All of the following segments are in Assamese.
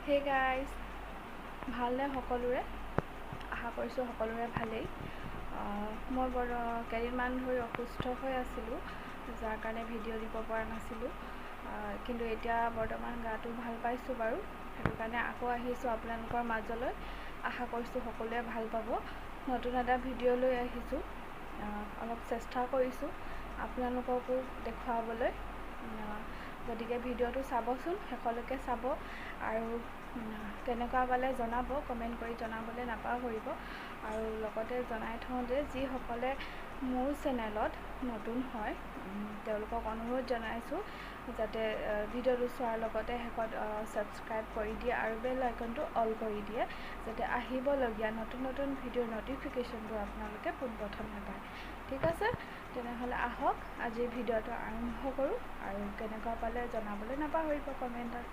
হে গাইজ, ভালনে সকলোৰে? আশা কৰিছোঁ সকলোৰে ভালেই। মই বৰ কেইদিনমান ধৰি অসুস্থ হৈ আছিলোঁ, যাৰ কাৰণে ভিডিঅ' দিব পৰা নাছিলোঁ। কিন্তু এতিয়া বৰ্তমান গাটো ভাল পাইছোঁ বাৰু, সেইটো কাৰণে আকৌ আহিছোঁ আপোনালোকৰ মাজলৈ। আশা কৰিছোঁ সকলোৱে ভাল পাব। নতুন এটা ভিডিঅ' লৈ আহিছোঁ। অলপ চেষ্টা কৰিছোঁ আপোনালোককো দেখুৱাবলৈ, গতিকে ভিডিঅ'টো চাবচোন, শেষলৈকে চাব আৰু কেনেকুৱা পালে জনাব, কমেণ্ট কৰি জনাবলৈ নাপাহৰিব। আৰু লগতে জনাই থওঁ যে যিসকলে মোৰ চেনেলত নতুন হয়, তেওঁলোকক অনুৰোধ জনাইছোঁ যাতে ভিডিঅ'টো চোৱাৰ লগতে শেষত ছাবস্ক্ৰাইব কৰি দিয়ে আৰু বেল আইকনটো অল কৰি দিয়ে, যাতে আহিবলগীয়া নতুন নতুন ভিডিঅ'ৰ ন'টিফিকেশ্যনবোৰ আপোনালোকে পোনপ্ৰথমে পায়। ঠিক আছে, তেনেহ'লে আহক আজিৰ ভিডিঅ'টো আৰম্ভ কৰোঁ আৰু কেনেকুৱা পালে জনাবলৈ নাপাহৰিব কমেণ্টত।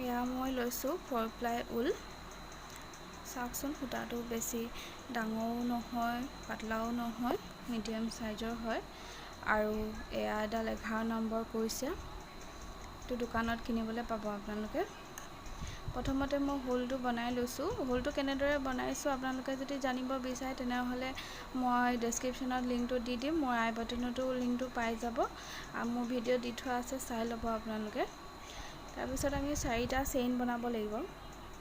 এয়া মই লৈছোঁ 4 প্লাই ঊল। চাওকচোন, সূতাটো বেছি ডাঙৰো নহয়, পাতলাও নহয়, মিডিয়াম চাইজৰ হয়। আৰু এয়া এডাল 11 নম্বৰ কৰিছে, এইটো দোকানত কিনিবলৈ পাব আপোনালোকে। প্ৰথমতে মই হোলটো বনাই লৈছোঁ। হোলটো কেনেদৰে বনাইছোঁ আপোনালোকে যদি জানিব বিচাৰে, তেনেহ'লে মই ডেছক্ৰিপশ্যনত লিংকটো দি দিম, মোৰ আই বাটনতো লিংকটো পাই যাব আৰু মোৰ ভিডিঅ' দি থোৱা আছে, চাই ল'ব আপোনালোকে। তাৰপিছত আমি 4টা চেইন বনাব লাগিব।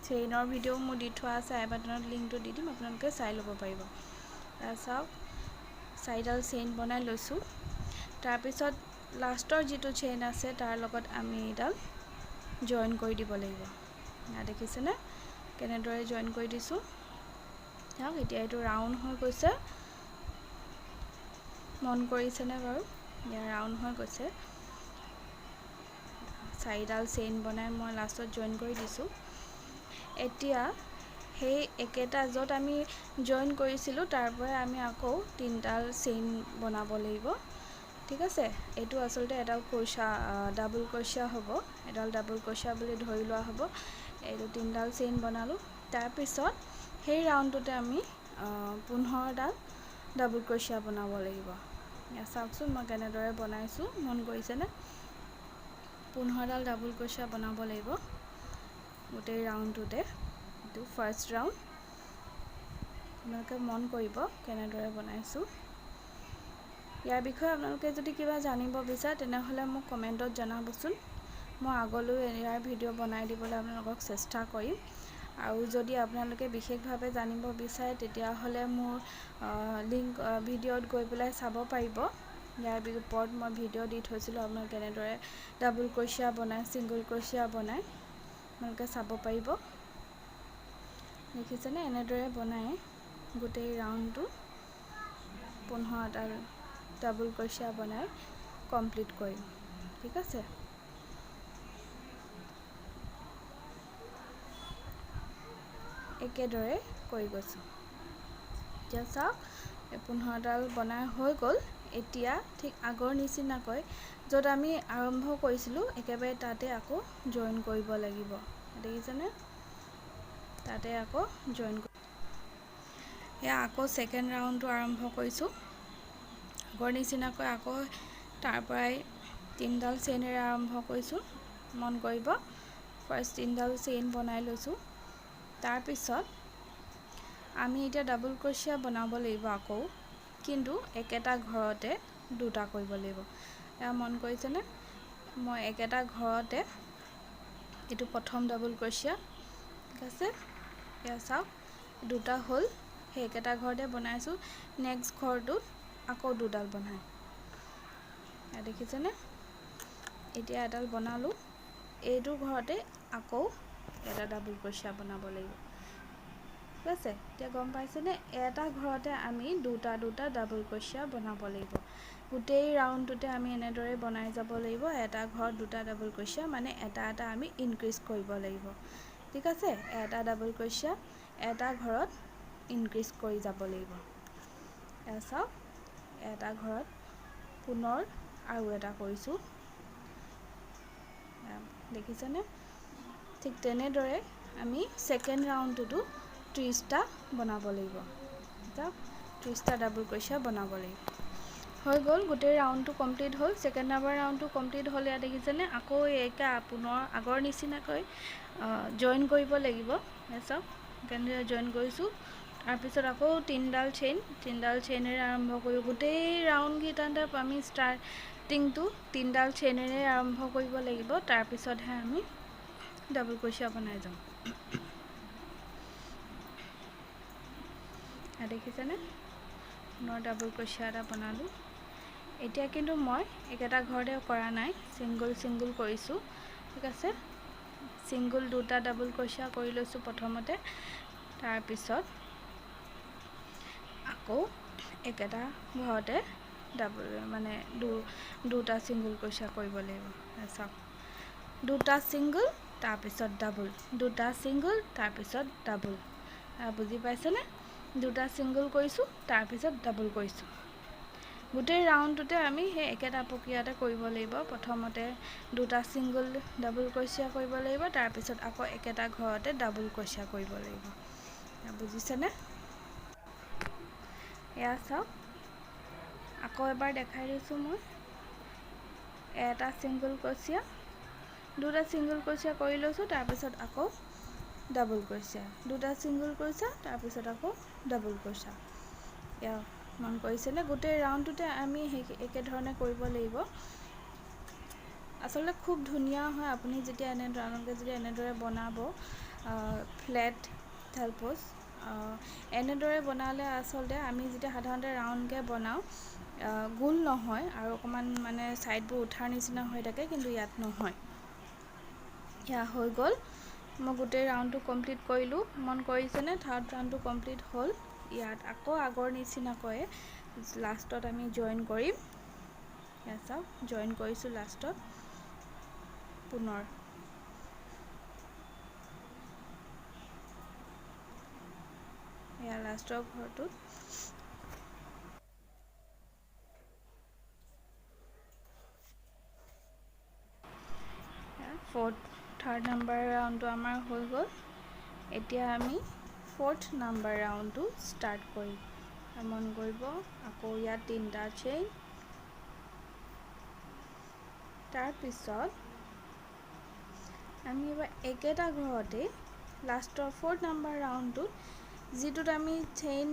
চেইনৰ ভিডিঅ' মোৰ দি থোৱা আছে, আই বাটনত লিংকটো দি দিম, আপোনালোকে চাই ল'ব পাৰিব। চাওক, 4ডাল চেইন বনাই লৈছোঁ। তাৰপিছত লাষ্টৰ যিটো চেইন আছে তাৰ লগত আমি এইডাল জইন কৰি দিব লাগিব। দেখিছেনে কেনেদৰে জইন কৰি দিছোঁ? চাওক, এতিয়া এইটো ৰাউণ্ড হৈ গৈছে। মন কৰিছেনে বাৰু? ইয়াৰ ৰাউণ্ড হৈ গৈছে। 4ডাল চেইন বনাই মই লাষ্টত জইন কৰি দিছোঁ। এতিয়া সেই একেটা য'ত আমি জইন কৰিছিলোঁ তাৰ পৰাই আমি আকৌ 3ডাল চেইন বনাব লাগিব। ঠিক আছে, এইটো আচলতে এডাল ক্ৰ'চা, ডাবল ক্ৰ'চা হ'ব, এডাল ডাবল ক্ৰ'চা বুলি ধৰি লোৱা হ'ব। এইটো 3ডাল চেইন বনালোঁ। তাৰপিছত সেই ৰাউণ্ডটোতে আমি 15ডাল ডাবল ক্ৰ'চা বনাব লাগিব। চাওকচোন মই কেনেদৰে বনাইছোঁ, মন কৰিছেনে? 15ডাল ডাবল ক্ৰ'চা বনাব লাগিব গোটেই ৰাউণ্ডটোতে। এইটো ফাৰ্ষ্ট ৰাউণ্ড, আপোনালোকে মন কৰিব কেনেদৰে বনাইছোঁ। ইয়াৰ বিষয়ে আপোনালোকে যদি কিবা জানিব বিচাৰে তেনেহ'লে মোক কমেণ্টত জনাবচোন, মই আগলৈও ইয়াৰ ভিডিঅ' বনাই দিবলৈ আপোনালোকক চেষ্টা কৰিম। আৰু যদি আপোনালোকে বিশেষভাৱে জানিব বিচাৰে তেতিয়াহ'লে মোৰ লিংক ভিডিঅ'ত গৈ পেলাই চাব পাৰিব। ইয়াৰ ওপৰত মই ভিডিঅ' দি থৈছিলোঁ, আপোনালোকে কেনেদৰে ডাবল ক্ৰ'চিয়া বনায়, ছিংগল ক্ৰ'চিয়া বনায়, আপোনালোকে চাব পাৰিব। দেখিছেনে এনেদৰে বনাই গোটেই ৰাউণ্ডটো 15টা ডাবল ক্ৰ'চিয়া বনাই কমপ্লিট কৰিম। ঠিক আছে, একেদৰে কৰি গৈছোঁ। এতিয়া চাওক, 15ডাল বনাই হৈ গ'ল। এতিয়া ঠিক আগৰ নিচিনাকৈ য'ত আমি আৰম্ভ কৰিছিলোঁ একেবাৰে তাতে আকৌ জইন কৰিব লাগিব। দেখিছেনে? তাতে আকৌ জইন। এয়া আকৌ ছেকেণ্ড ৰাউণ্ডটো আৰম্ভ কৰিছোঁ। আগৰ নিচিনাকৈ আকৌ তাৰ পৰাই 3ডাল চেইনেৰে আৰম্ভ কৰিছোঁ। মন কৰিব, ফাৰ্ষ্ট 3ডাল চেইন বনাই লৈছোঁ। তাৰপিছত আমি এতিয়া ডাবল ক্ৰ'চিয়া বনাব লাগিব আকৌ, কিন্তু একেটা ঘৰতে 2টা কৰিব লাগিব। এয়া মন কৰিছেনে? মই একেটা ঘৰতে এইটো প্ৰথম ডাবল ক্ৰ'চিয়া, ঠিক আছে। এয়া চাওক, 2টা হ'ল, সেই একেটা ঘৰতে বনাইছোঁ। নেক্সট ঘৰটোত আকৌ 2ডাল বনাই, এয়া দেখিছেনে? এতিয়া এডাল বনালোঁ, এইটো ঘৰতে আকৌ এটা ডাবল ক্ৰ'চিয়া বনাব লাগিব। ঠিক আছে, এতিয়া গম পাইছেনে? এটা ঘৰতে আমি 2টা 2টা ডাবল ক্ৰ'চিয়া বনাব লাগিব। গোটেই ৰাউণ্ডটোতে আমি এনেদৰে বনাই যাব লাগিব। এটা ঘৰত 2টা ডাবল ক্ৰ'চিয়া, মানে এটা এটা আমি ইনক্ৰিজ কৰিব লাগিব। ঠিক আছে, এটা ডাবল ক্ৰ'চিয়া এটা ঘৰত ইনক্ৰিজ কৰি যাব লাগিব। এয়া চাওক, এটা ঘৰত পুনৰ আৰু এটা কৰিছোঁ। দেখিছেনে? ঠিক তেনেদৰে আমি ছেকেণ্ড ৰাউণ্ডটোতো 30টা বনাব লাগিব। 30টা ডাবল ক্ৰচিয়া বনাব লাগিব। হৈ গ'ল, গোটেই ৰাউণ্ডটো কমপ্লিট হ'ল। ছেকেণ্ড নাম্বাৰ ৰাউণ্ডটো কমপ্লিট হ'ল। ইয়াত দেখিছেনে আকৌ একে পুনৰ আগৰ নিচিনাকৈ জইন কৰিব লাগিব। চাওক কেনেদৰে জইন কৰিছোঁ। তাৰপিছত আকৌ তিনিডাল চেইন, তিনিডাল চেইনেৰে আৰম্ভ কৰোঁ। গোটেই ৰাউণ্ডকেইটাতে আমি ষ্টাৰ্টিংটো তিনিডাল চেইনেৰে আৰম্ভ কৰিব লাগিব, তাৰপিছতহে আমি ডাবল ক্ৰচিয়া বনাই যাম। দেখিছেনে পুনৰ ডাবল ক্ৰচিয়া এটা বনালোঁ। এতিয়া কিন্তু মই একেটা ঘৰতে কৰা নাই, ছিংগল ছিংগল কৰিছোঁ। ঠিক আছে, ছিংগল দুটা ডাবল ক্ৰচিয়া কৰি লৈছোঁ প্ৰথমতে, তাৰপিছত আকৌ একেটা ঘৰতে ডাবল মানে দুটা ছিংগল ক্ৰচিয়া কৰিব লাগিব। চাওক, দুটা ছিংগল তাৰপিছত ডাবল, দুটা ছিংগল তাৰপিছত ডাবল। বুজি পাইছেনে? দুটা ছিংগল কৰিছোঁ তাৰপিছত ডাবল কৰিছোঁ। গোটেই ৰাউণ্ডটোতে আমি সেই একেটা প্ৰক্ৰিয়াতে কৰিব লাগিব। প্ৰথমতে দুটা ছিংগল ডাবল ক্ৰচিয়া কৰিব লাগিব, তাৰপিছত আকৌ একেটা ঘৰতে ডাবল ক্ৰচিয়া কৰিব লাগিব। বুজিছেনে? এয়া চাওক, আকৌ এবাৰ দেখাই দিছোঁ মই। এটা ছিংগল ক্ৰচিয়া, দুটা ছিংগল ক্ৰচিয়া কৰি লৈছোঁ, তাৰপিছত আকৌ ডাবল ক্ৰচিয়া, দুটা ছিংগল ক্ৰচিয়া, তাৰপিছত আকৌ ডাবল ক্ৰচিয়া। এয়া মন কৰিছেনে? গোটেই ৰাউণ্ডটোতে আমি সেই একেধৰণে কৰিব লাগিব। আচলতে খুব ধুনীয়া হয় আপুনি যেতিয়া এনেদৰে, আপোনালোকে যেতিয়া এনেদৰে বনাব ফ্লেট থালপোচ এনেদৰে বনালে আচলতে আমি যেতিয়া সাধাৰণতে ৰাউণ্ডকৈ বনাওঁ গোল নহয় আৰু অকণমান মানে ছাইডবোৰ উঠাৰ নিচিনা হৈ থাকে, কিন্তু ইয়াত নহয়। এয়া হৈ গ'ল, মই গোটেই ৰাউণ্ডটো কমপ্লিট কৰিলোঁ। মন কৰিছেনে? থাৰ্ড ৰাউণ্ডটো কমপ্লিট হ'ল। ইয়াত আকৌ আগৰ নিচিনাকৈ লাষ্টত আমি জইন কৰিম। ইয়াত চাওক, জইন কৰিছোঁ লাষ্টত পুনৰ। এয়া লাষ্টৰ ঘৰটোত থাৰ্ড নাম্বাৰ ৰাউণ্ডটো আমাৰ হৈ গ'ল। এতিয়া আমি ফ'ৰ্থ নাম্বাৰ ৰাউণ্ডটো ষ্টাৰ্ট কৰিম। মন কৰিব, আকৌ ইয়াত তিনিটা চেইন, তাৰপিছত আমি এবাৰ একেটা ঘৰতে লাষ্টৰ ফ'ৰ্থ নাম্বাৰ ৰাউণ্ডটোত যিটোত আমি চেইন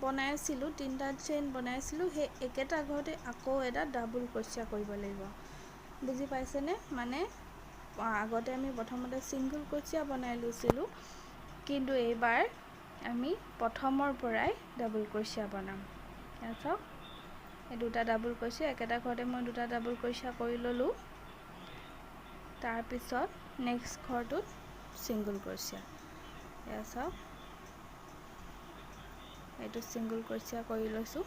বনাইছিলোঁ, তিনিটা চেইন বনাইছিলোঁ, সেই একেটা ঘৰতে আকৌ এটা ডাবল ক্ৰচিয়া কৰিব লাগিব। বুজি পাইছেনে? মানে আগতে আমি প্ৰথমতে ছিংগল ক্ৰচিয়া বনাই লৈছিলোঁ, কিন্তু এইবাৰ আমি প্ৰথমৰ পৰাই ডাবল ক্ৰচিয়া বনাম। ইয়াত চাওক, এই দুটা ডাবল ক্ৰচিয়া একেটা ঘৰতে মই দুটা ডাবল ক্ৰচিয়া কৰি ল'লোঁ। তাৰপিছত নেক্সট ঘৰটোত ছিংগল ক্ৰচিয়া। এয়া চাওক, এইটো ছিংগল ক্ৰচিয়া কৰি লৈছোঁ।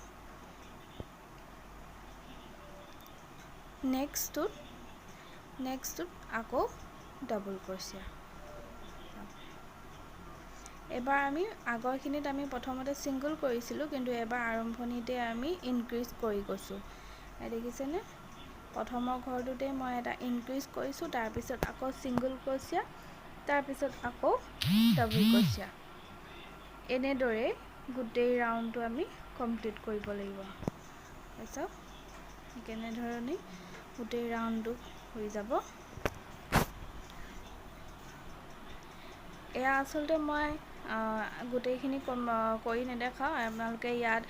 নেক্সটটোত আকৌ ডাবল ক্ৰচিয়া। এবাৰ আমি আগৰখিনিত আমি প্ৰথমতে ছিংগল কৰিছিলোঁ, কিন্তু এবাৰ আৰম্ভণিতে আমি ইনক্ৰিজ কৰি গৈছোঁ। দেখিছেনে? প্ৰথমৰ ঘৰটোতে মই এটা ইনক্ৰিজ কৰিছোঁ, তাৰপিছত আকৌ ছিংগল ক্ৰচিয়া, তাৰপিছত আকৌ ডাবল ক্ৰচিয়া। এনেদৰে গোটেই ৰাউণ্ডটো আমি কমপ্লিট কৰিব লাগিব। চাওক কেনেধৰণে গোটেই ৰাউণ্ডটো হৈ যাব। এয়া আচলতে মই গোটেইখিনি কৰি নেদেখাওঁ, আপোনালোকে ইয়াত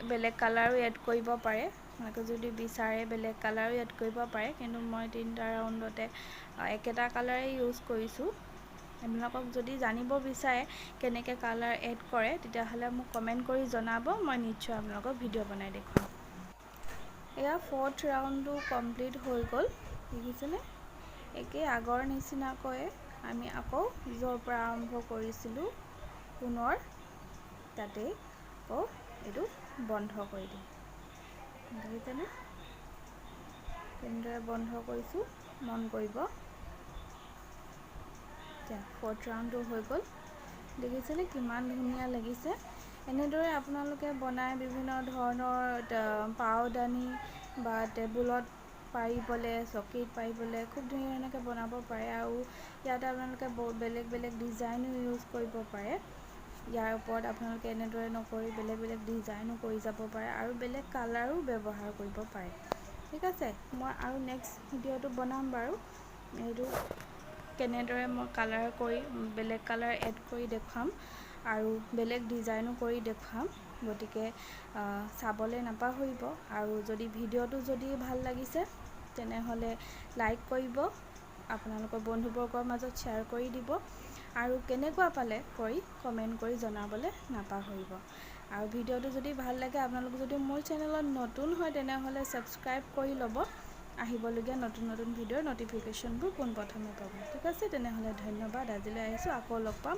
বেলেগ কালাৰো এড কৰিব পাৰে, আপোনালোকে যদি বিচাৰে বেলেগ কালাৰো এড কৰিব পাৰে, কিন্তু মই তিনিটা ৰাউণ্ডতে একেটা কালাৰেই ইউজ কৰিছোঁ। আপোনালোকক যদি জানিব বিচাৰে কেনেকৈ কালাৰ এড কৰে, তেতিয়াহ'লে মোক কমেণ্ট কৰি জনাব, মই নিশ্চয় আপোনালোকক ভিডিঅ' বনাই দেখুৱাম। এয়া ফ'ৰ্থ ৰাউণ্ডটো কমপ্লিট হৈ গ'ল। দেখিছেনে? একে আগৰ নিচিনাকৈয়ে আমি আকৌ য'ৰ পৰা আৰম্ভ কৰিছিলোঁ পুনৰ তাতেই আকৌ এইটো বন্ধ কৰি দিম। দেখিছেনে কেনেদৰে বন্ধ কৰিছোঁ, মন কৰিব। এতিয়া ফ'ৰ্থ ৰাউণ্ডটো হৈ গ'ল। দেখিছেনে কিমান ধুনীয়া লাগিছে। এনেদৰে আপোনালোকে বনাই বিভিন্ন ধৰণৰ পাওদানি বা টেবুলত পাৰিবলৈ, চকীত পাৰিবলৈ খুব ধুনীয়াকৈ বনাব পাৰে। আৰু ইয়াতে আপোনালোকে বহুত বেলেগ বেলেগ ডিজাইনো ইউজ কৰিব পাৰে। ইয়াৰ ওপৰত আপোনালোকে এনেদৰে নকৰি বেলেগ বেলেগ ডিজাইনো কৰি যাব পাৰে আৰু বেলেগ কালাৰো ব্যৱহাৰ কৰিব পাৰে। ঠিক আছে, মই আৰু নেক্সট ভিডিঅ'টো বনাম বাৰু, এইটো কেনেদৰে মই কালাৰ কৰি বেলেগ কালাৰ এড কৰি দেখুৱাম আৰু বেলেগ ডিজাইনো কৰি দেখুৱাম। গতিকে চাবলৈ নাপাহৰিব। আৰু যদি ভিডিঅ'টো যদি ভাল লাগিছে, তেনেহ'লে লাইক কৰিব, আপোনালোকৰ বন্ধুবৰ্গৰ মাজত শ্বেয়াৰ কৰি দিব আৰু কেনেকুৱা পালে কৰি কমেণ্ট কৰি জনাবলৈ নাপাহৰিব। আৰু ভিডিঅ'টো যদি ভাল লাগে, আপোনালোক যদি মোৰ চেনেলত নতুন হয়, তেনেহ'লে ছাবস্ক্ৰাইব কৰি ল'ব, আহিবলগীয়া নতুন নতুন ভিডিঅ'ৰ ন'টিফিকেশ্যনবোৰ পোনপ্ৰথমে পাব। ঠিক আছে, তেনেহ'লে ধন্যবাদ। আজিলৈ আহিছোঁ, আকৌ লগ পাম।